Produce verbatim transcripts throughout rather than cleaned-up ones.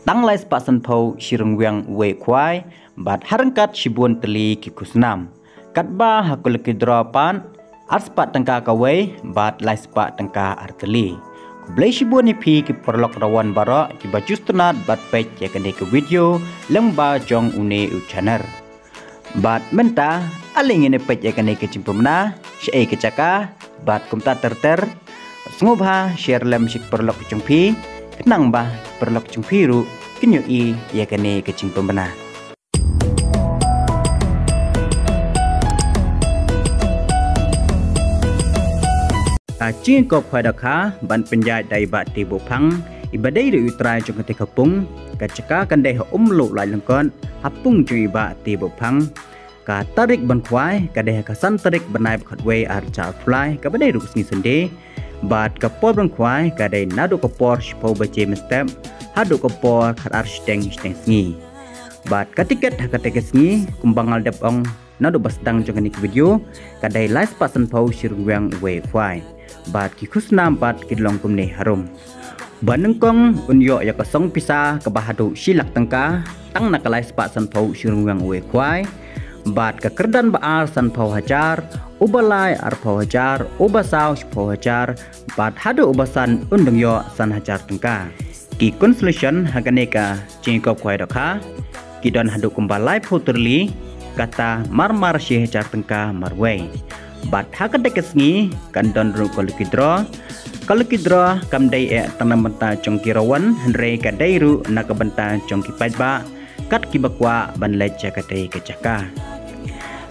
Tang lai spah sanphew shi ryngwiang uwei u khwai, bad ha ryngkat shibun tylli ki khusnam. Katba ha ka lucky draw pat, ar spah tyngka kawei, bad lai spah tyngka ar tylli. Khublei shibun ïa phi ki paralok rawan baroh, kiba ju sngewtynnat bad peit ïa kane ka video, lyngba jong une u channel. Bad mynta, ale ngin ïa peit ïa kane ka jingpynbna, shaei ka jaka, bad kumta ter ter. Sngewbha share lem sha ki paralok jong phi, khnang ba ki paralok jong phi ruh, kin ïohi ïa kane ka jingpynbna. Ka jingïakop khwai dohkha, ban pynïaid da i Bah T. Bohphang, iba dei ruh u trai jong kata ka pung, ka jaka kan dei ha Umluh Laitlyngkot, ha pung jong i Bah T. Bohphang. Ka tarik ban khwai, ka dei ha ka san tarik bnai ba khatwei ar hajar arphew lai, kaba dei ruh ka sngi Sunday. Bad ka por ban khwai, ka dei naduh ka por shiphew baje mynstep, haduh ka por khatar shiteng, shiteng sngi. Bad ka tiket ha kata ka sngi, kumba nga la dep ong, naduh ba sdang jong kane ka video, ka dei lai spah sanphew shi ryngwiang uwei u khwai. Bad ki khusnam pat ki long kumne harum. Uba nyngkong un ïoh ïa ka song pisa kaba haduh shi lak tyngka, tang na ka lai spah sanphew shi ryngwiang uwei u khwai. Bad ka kyrdan ba ar sanphew hajar, uba lai arphew hajar, uba saw shiphew hajar, bad haduh uba san un dang ïoh san hajar tyngka. Ki consolation ha kane ka jingïakop khwai dohkha, ki don haduh kumba laiphew tylli, kata marmar shi hajar tyngka marwei. Bad ha kata ka sngi, kan don ruh ka lucky draw. Ka lucky draw, kam dei eh tang na bynta jong ki rawan, hynrei ka dei ruh na ka bynta jong ki paidbah, kat kiba kwah ban leit sha katei ka jaka.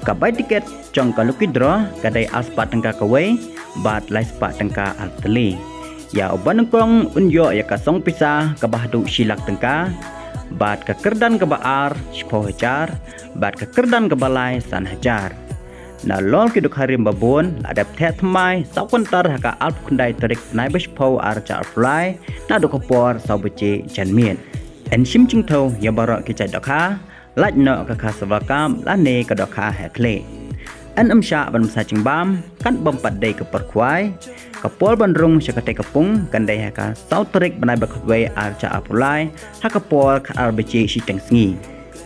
Ka bai tiket jong ka lucky draw, ka dei ar spah tyngka kawei, bad lai spah tyngka ar tylli. Ïa uba nyngkong un ïoh ïa ka song pisa, kaba haduh shi lak tyngka, bad ka kyrdan kaba ar, shiphew hajar, bad ka kyrdan kaba lai, san hajar. Nalor ki dohkha rim babun, la dep theh thymmai, saw kyntar ha ka arphew khyndai tarik bnai ba shiphew ar hajar arphew lai, naduh ka por saw baje janmiet. Yn shim jingthew ïa baroh ki jait dohkha, lait noh ka kha Silver Cup, lane ka dohkha heh khlieh. Yn ym shah ban bsa jingbam, kat bym pat dei ka por khwai. Ka por ban rung sha katei ka pung, kan dei ha ka saw tarik bnai ba khatwei ar hajar arphew lai, ha ka por khatar baje shiteng sngi.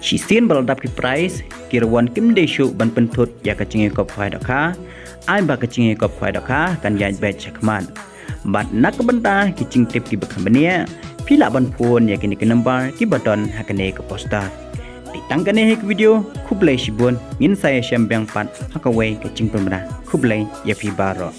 Shisien ba la dap ki prize, ki rawan kim dei shuh ban pynthut ïa ka jingïakop khwai dohkha. Ai ba ka jingïakop khwai dohkha, kan ïaid beit shakhmat. Bad na ka bynta ki jingtip kiba kham bniah, phi lah ban phone ïa kine ki number kiba don ha kane ka poster. Te tang kane hi ka video, khublei shibun, ngin sa ïashem biang pat ha kawei ka jingpynbna. Khublei ïa phi baroh.